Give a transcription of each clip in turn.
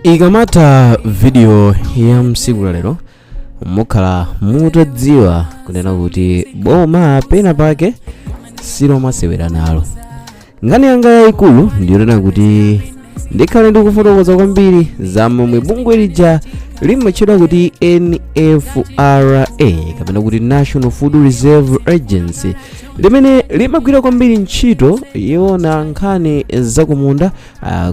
Ikamatha video ya msiku lalero, mukhala mutadziwa kunena kuti boma pena pake silomasewera nalo. Nkhani yanga yayikulu ndiyonena kuti ndikhale ndikufotokoza kwambiri za momwe bungwe lija limatchedwa kuti NFRA, kapena kuti National Food Reserve Agency, limene limagwira kwambiri ntchito yoona nkhani zakumunda,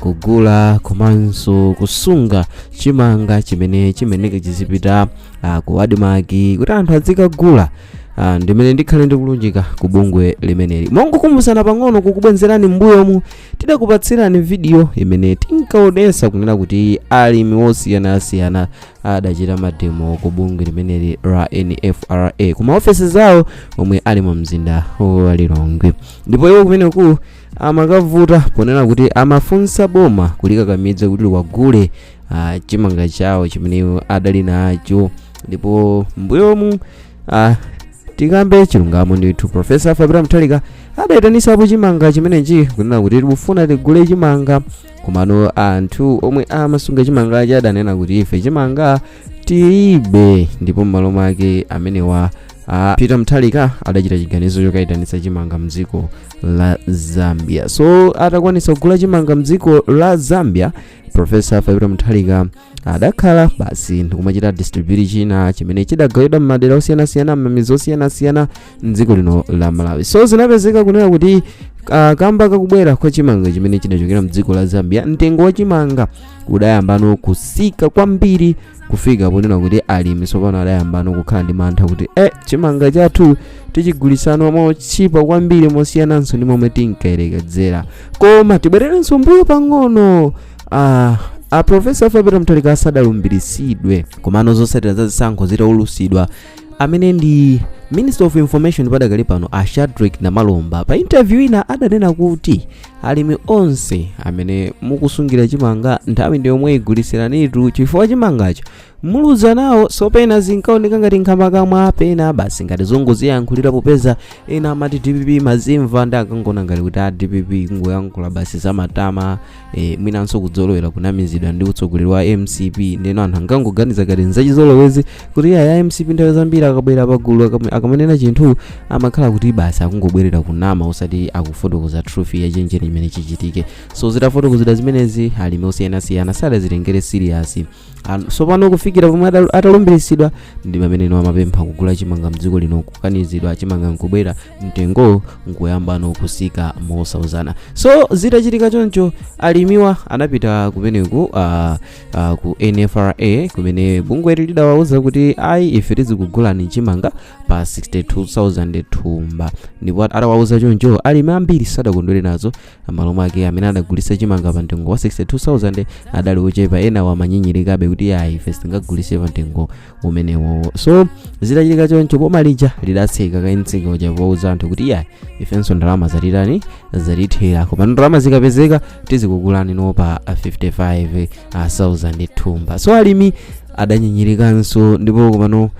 kugula komanso kusunga chimanga chimene chimeneke chizipita ku ADMARC kuti anthu azikagula. Ndimene ndikhale ndikulunjika ku bungwe limeneli. Mongokumbusana pang'ono, kukubwenzerani m'mbuyomu, tidakupatsirani video imene tinkaonesa kunena kuti alimi osiyanasiyana adachita mademo ku bungwe limeneli la NFRA ku maofesi zawo omwe ali mu mzinda wa Lilongwe, ndipo iwo kumeneku amakavuta ponena kuti amafunsa boma kulikakamiza kuti liwagule chimanga chawo chimene iwo adali nacho. Ndipo mbuyomu, tikambe chilungamo ndithu, Professor Fabiola Mutharika adayitanisapo chimanga chimenechi kunena kuti tikufuna tigule chimanga, komano anthu omwe amasunga chimangachi adanena kuti ife chimanga tilibe. Ndipo m'malo mwake amenewa Peter Mutharika adachita chiganizo chokayitanitsa chimanga mdziko la Zambia. So atakwanisa kugula chimanga mdziko la Zambia, Professor Fabiola Mutharika adakhala basi ndikumachita distribute china chimene chidagawidwa m'madera osiyanasiyana, m'mamidzi osiyanasiyana mdziko lino la Malawi. So zinapezeka kunena kuti kamba kakubwera kwa chimanga chimene chidachokera mdziko la Zambia, mtengo wa chimanga udayambano kusika kwambiri, kufika ponena kuti alimi tsopano adayambano kukhala ndi mantha kuti chimanga chathu tichigulisano mochipa kwambiri mosiyananso ndi momwe tinkayerekedzera. Koma tibwererenso mbuyo pang'ono, a Professor Fabiola Mutharika asadalumbiritsidwe, komano zotsatira za zisankho zitaulusidwa, amene ndi Minister of Information padakali pano, a Shadrick Namalomba, pa interview ina adanena kuti alimi onse amene mukusungira chimanga, nthawi ndi yomwe igulisiranitu, chifukwa chimangacho muluza nawo. So pena zinkaoneka ngati nkhambakamwa, pena basi ngati zongoziyankhulira, popeza ena amati DPP mazimva ndi akangona ngati kuti a DPP kungoyankhula basi zamatama, mwinanso kudzolowera kunamizidwa ndi utsogoleri wa MCP. Ndeno anthu angangoganiza ngati nzachizolowezi kuti aya MCP nthawi zambiri akabwera pagulu akamanena chinthu amakhala kuti basi akungobwerera kunama, osati akufotokoza truth yachenjeni imene chichitike. So zitafotokozedwa zimenezi, alimi osiyanasiyana sadazitengere serious. So pano kufikira pomwe atalumbiritsidwa ndi pamene amapempha kugula chimanga mdziko lino, kukanizidwa, chimanga nkubwera, mtengo nkuyambano kusika mosauzana. So zitachitika choncho, alimiwa anapita kumeneku ku NFRA, kumene bungweli lidawauza kuti ayi, ife tizikugulani chimanga pa 62,000 thumba. Ndipo atawauza choncho, alimi ambiri sadakondwere nazo. Malo mwake amene adagulitsa chimanga pa mtengo wa 62,000 adali ochepa, ena wamanyinyirikabe kuti ayi, ife sitingagulitse pa mtengo umenewo. So zitachitika choncho, boma lija lidatseka kaintsika uja powauza anthu kuti yayi, ifenso ndalama zatitani, zatithera, koma ndalama zikapezeka tizikugulani no pa 55,000 thumba. So alimi adanyinyirikanso, ndipo komano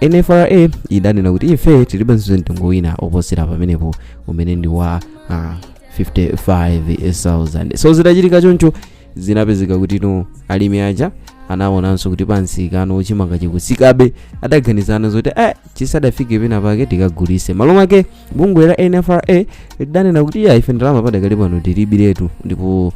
NFRA idanena kuti ife tilibenso mtengo wina oposera pamenepo, umene ndi wa 55,000. So zitachitika choncho, zinapezeka kuti no alimi aja anaonanso kuti pansikano chimanga chikusikabe, adaganizana zoti chisadafike pena pake tikagulise. Malo mwake bungwe la NFRA lidanena kuti ya, ife ndalama padakali pano tilibiretu, ndipo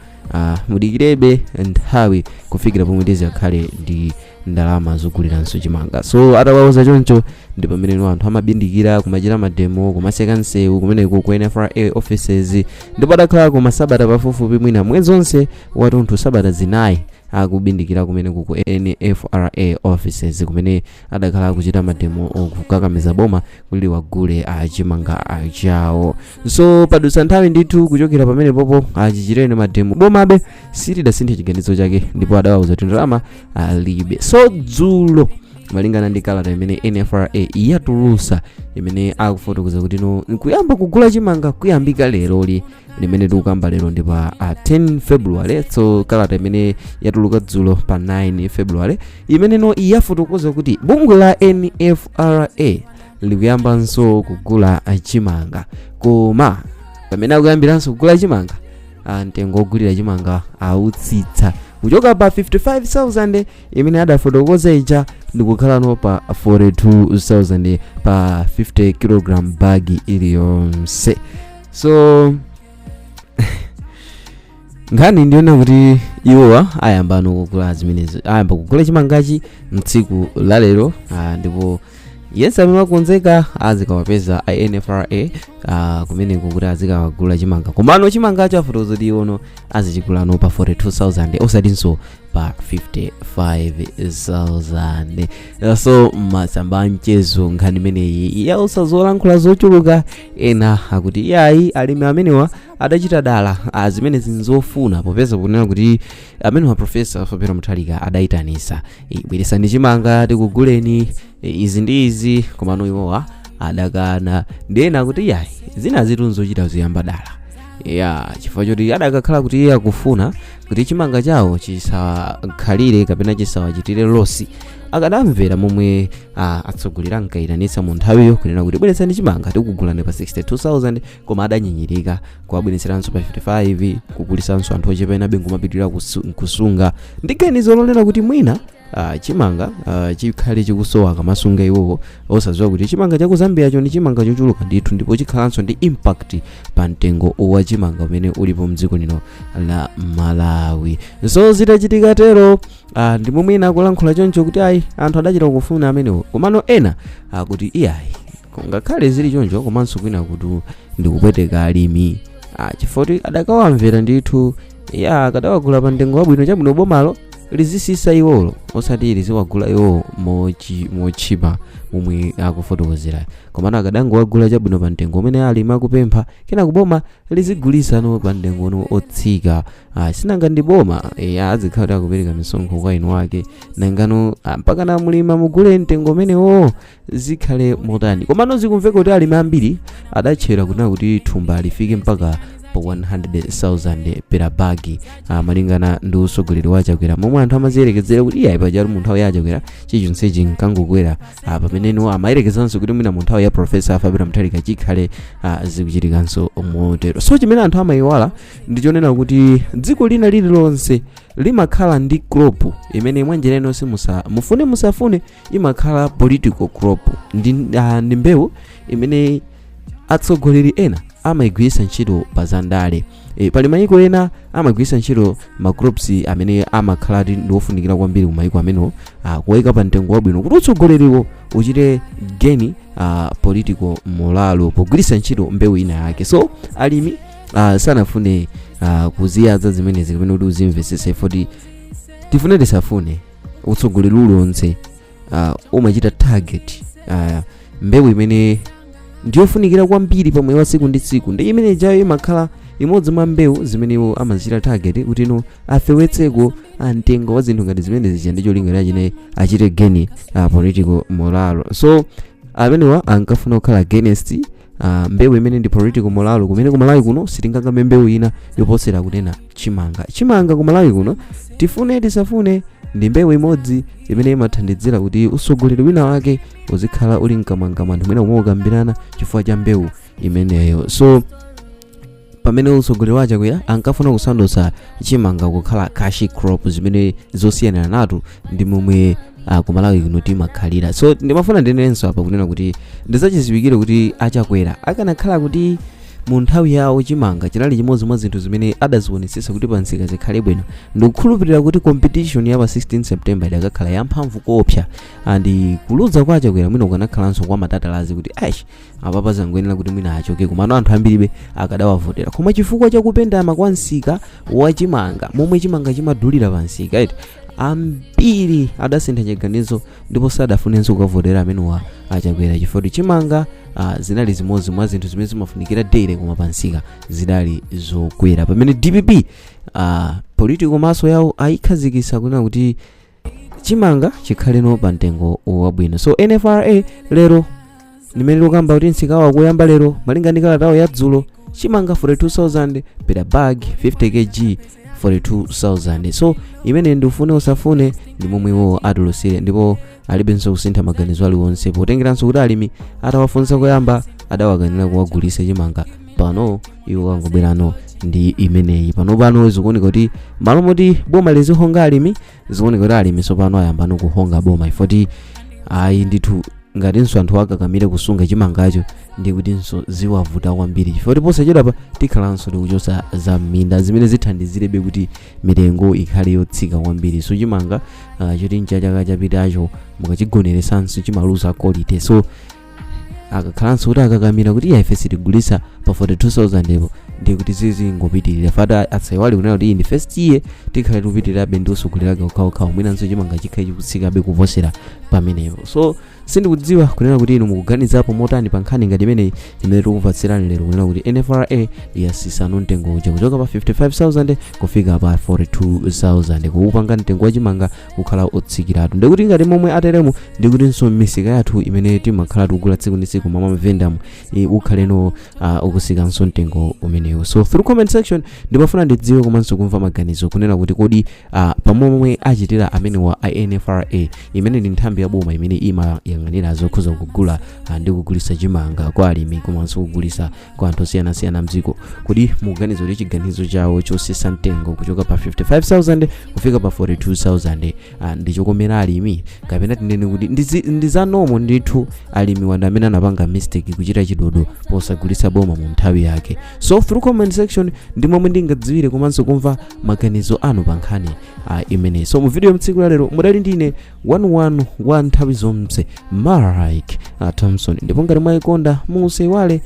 mudikirebe nthawi kufikira pomwe tizakhale ndi ndalama zoguliranso chimanga. So atawauza choncho, ndi pamene anthu amabindikira, kumachita mademo, kumaseka nsewu kumeneko ku NFRA offices, ndipo adakhala ku masabata pafupifupi mwina mwezi onse watunthu, sabata 4 akubindikira kumeneko ku NFRA offices, kumene adakhala akuchita mademo okukakamiza boma kuti liwagule achimanga achawo. So padutsa nthawi ndithu kuchokera pamene popo achichirene mademo, bomabe silidasinthe chiganizo chake, ndipo adawauza kuti ndalama alibe. So dzulo, malingana ndi kalata imene NFRA yatulusa imene akufotokoza kuti no nkuyamba kugula chimanga kuyambika leroli limene tikukamba lero ndi pa 10 February. So kalata imene yatuluka dzulo pa 9 February, imene no yafotokoza kuti bungwe la NFRA likuyambanso kugula chimanga, koma pamene akuyambiranso kugula chimanga, mtengo wogulira chimanga autsitsa. Kuchoka pa 55,000 imene adafotokoza ija ndikukhalano pa 42,000 pa 50 kg bag iliyonse. So nkhani ndiona kuti iwowa ayamba kugula zimenezi, ayamba kugula chimangachi mtsiku la lero, ndipo yense amene akonzeka azikawapeza a NFRA kumeneko kuti azikawagula chimanga. Komano chimangacho afotokoza kuti iwono azichigulano pa 42,000 osatinso pa 55,000. So masamba amchezo nkhani imeneyi yausa zolankhula zochuluka. Ena akuti iyayi, alimi amenewa adachita dala, zimene zinzofuna, popeza kunena kuti amenewa Professor Peter Mutharika adayitanisa, "Bweresani chimanga tikuguleni, izi ndi izi," komano iwowa adakana. Ndi ena akuti iyayi, zina zitu nzochita ziyamba dala ya, chifukwa choti adakakhala kuti iye akufuna kuti chimanga chawo chisakhalire kapena chisawachitire loss, akadamvera momwe atsogoleri ankayitanitsa mu nthawiyo kunena kuti bweretsani chimanga tikugulani pa 62,000, koma adanyinyirika kuwabweretseranso pa 55, kugulisanso anthu ochepa ena bengumapitirira kusunga ndi ganizo lonena kuti mwina chimanga chikhale chikusowa kamasunga iwowo, osadziwa kuti chimanga cha ku Zambiacho ndi chimanga chochuluka ndithu ndipo chikhalanso ndi impact pa mtengo wa chimanga umene ulipo mdziko lino la Malawi. So zitachitika tero, ndi momwe ena akulankhula choncho kuti ayi, anthu adachita kufuna amenewo. Komano ena akuti iyayi, ngakhale zili choncho, komanso kwina kuti ndikupweteka alimi, chifukwa kuti adakawamvera ndithu ya, akadawagula pa mtengo wabwino. Chabwino, bomalo lizisisa iwolo, osati liziwagula iwo mochipa momwe akufotokozera, komano akadangowagula chabwino pa mtengo umene alimi akupempha, kena kuboma lizigulisano pa mtengo ono otsika. Sinanga ndi boma, azikhala kuti akupereka misonkho kwa inu wake, nangano mpaka na mulima mugule mtengo umenewo zikhale motani? Komano zikumveka kuti alimi ambiri adatchera kunena kuti thumba lifike mpaka pa 100,000 per bag, malingana ndi usogoleri wa Chakwera, momwe anthu amaziyerekezera kuti iyayi, pajatu mu nthawi ya Chakwera chilichonse chinkangokwera, pameneno amayerekezanso kuti mwina mu nthawi ya Professor Peter Mutharika chikhale zikuchitikanso motero. So chimene anthu amayiwala ndichonena kuti dziko lina lililonse limakhala ndi crop imene mwanjira inonse, mufune musafune, imakhala political crop, ndi mbewu imene atsogoleri ena amayigwiritsa ntchito pa zandale. Pali mayiko ena amagwiritsa ntchito ma crops amene amakhala ati ndi ofunikira kwambiri ku mayiko amenewo, kuwayika pa mtengo wabwino kuti utsogoleriwo uchite gain political morale pogwiritsa ntchito mbewu ina yake. So alimi sanafune kuziyaza zimenezi kapena kuti uzimvetsetse, foti tifune tisafune, utsogoleri uliwonse umachita target mbewu imene ndiyofunikira kwambiri pa moyo wa tsiku ndi tsiku, ndi imene ijayo imakhala imodzi mwa mbewu zimene iwo amazichita target kuti ino afewetseko amtengo wa zinthu ngati zimene zija, ndi cholinga chine achite gain political morale. So amenewa ankafuna kukhala against mbewu imene ndi political morale, kumene kumalawi kuno sitingakambe mbewu ina yoposera kunena chimanga. Chimanga kumalawi kuno, tifune tisafune, ndi mbewu imodzi imene imathandizira kuti usogoleri wina wake uzikhala uli mkamwamkamwa, anthu mwina kumukambirana chifukwa cha mbewu imeneyo. So pamene usogoleri wa Chakwera ankafuna kusandutsa chimanga kukhala cash crop, zimene zosiyanana natu ndi momwe kumalawi kuno timakhalira. So ndimafuna ndinenenso apa kunena kuti ndizachiziwikire kuti achakwera akanakhala kuti mu nthawi yawo chimanga chinali chimodzi mwa zinthu zimene adazionetsetsa kuti pansika zikhale bwino, ndikukhulupirira kuti competition ya pa 16 September idakakhala yamphamvu koopsa, and kuluza kwa Achakwera mwina kukanakhalanso kwa matatalazi kuti aish, apapa zangoyenera kuti mwina achoke, komano anthu ambiribe akadawavotera. Koma chifukwa chakupendama kwa msika wa chimanga, momwe chimanga chimadulira pa msika iti, ambiri adasintha chiganizo ndipo sadafunenso kukavotera amenewa Achakwera, chifukwa chimanga zinali zimodzi mwa zinthu zimene zimafunikira daily, koma pansika zidali zokwera, pamene DPP political maso yawo ayikhazikitsa kunena kuti chimanga chikhaleno pa mtengo wabwino. So NFRA lero limene likukamba kuti msika wakuyamba lero, malinga ndi kalatawo ya dzulo, chimanga 42,000 per bag, 50 kg 42,000. So imene ndifune usafune ndi momwe iwo atulusire, ndipo alibenso kusintha maganizo aliwonse, potengeranso kuti alimi atawafunsa koyamba adawakanira kuwagulitsa chimanga. Pano iwo angobwerano Ndi imeneyi. Panopano zikuoneka kuti malo moti boma lizihonga alimi, zikuoneka kuti alimi tsopano ayambano kuhonga boma, ifoti ayi ndithu, ngatinso anthu akakamire kusunga chimangacho, ndi kutinso ziwavuta kwambiri, chifukwa posachedwapa tikhalanso tikuchosa za m'minda zimene zithandizirebe kuti mitengo ikhale yotsika kwambiri. So chimanga choti ncha chaka chapitacho, mukachigoneresanso chimaluza quality. So akakhalanso kuti akakamira kuti iya, ife sitigulisa pa 42,000 epo, ndi kuti zizingopitirira. Fata atsaiwali kunena kuti iyi ndi first year, tikhale tikupitirirabe ndi usugulirake okhaokhawo, mwinanso chimanga chikhale chikutsikabe kuposera pamenepo. So sindikudziwa kunena kuti inu mukuganizapo motani pa nkhani ngati imeneyi imene tikupatsirani lero, kunena kuti NFRA yasisano mtengo uja kuchoka pa 55,000 kufika pa 42,000, kuupanga mtengo wachimanga kukhala otsikiratu. Ndikuti ngati momwe ateremo, ndikutinso misika yathu imene timakhala tikugula tsiku ndi tsiku mama mvendamu ukhaleno ukusikanso mtengo umenewu. So through comment section ndimafuna ndidziwe komanso kumva maganizo kunena kuti kodi pamomwe achitira amene wa NFRA, imene ndi nthambi ya boma imene imayang'anira zokhuza kugula ndi kugulisa chimanga kwa alimi komanso kugulisa kwa anthu osiyanasiyana mdziko, kodi mukuganiza kuti chiganizo chawo chosisa mtengo kuchoka pa 55,000 kufika pa 42,000 ndichokomera alimi, kapena tinene kuti ndi zanomo ndithu, alimi wanda amene anapanga mistake kuchita chidodo posagulitsa boma mu nthawi yake? So through comment section ndi momwe ndingadziwire komanso kumva maganizo anu pa nkhani imeneyi. So mu video mtsiku la lero mudali ndine 11 wa nthawi zonse, Mike Thompson, ndipo ngati mwayikonda musaiwale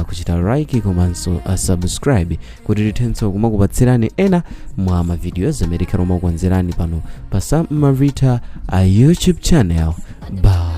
kuchita like komanso subscribe kuti tithenso kumakupatsirani ena mwa mavidiyo amene tikhala kumakukonzerani pano pa Sam Marita YouTube channel. Bye.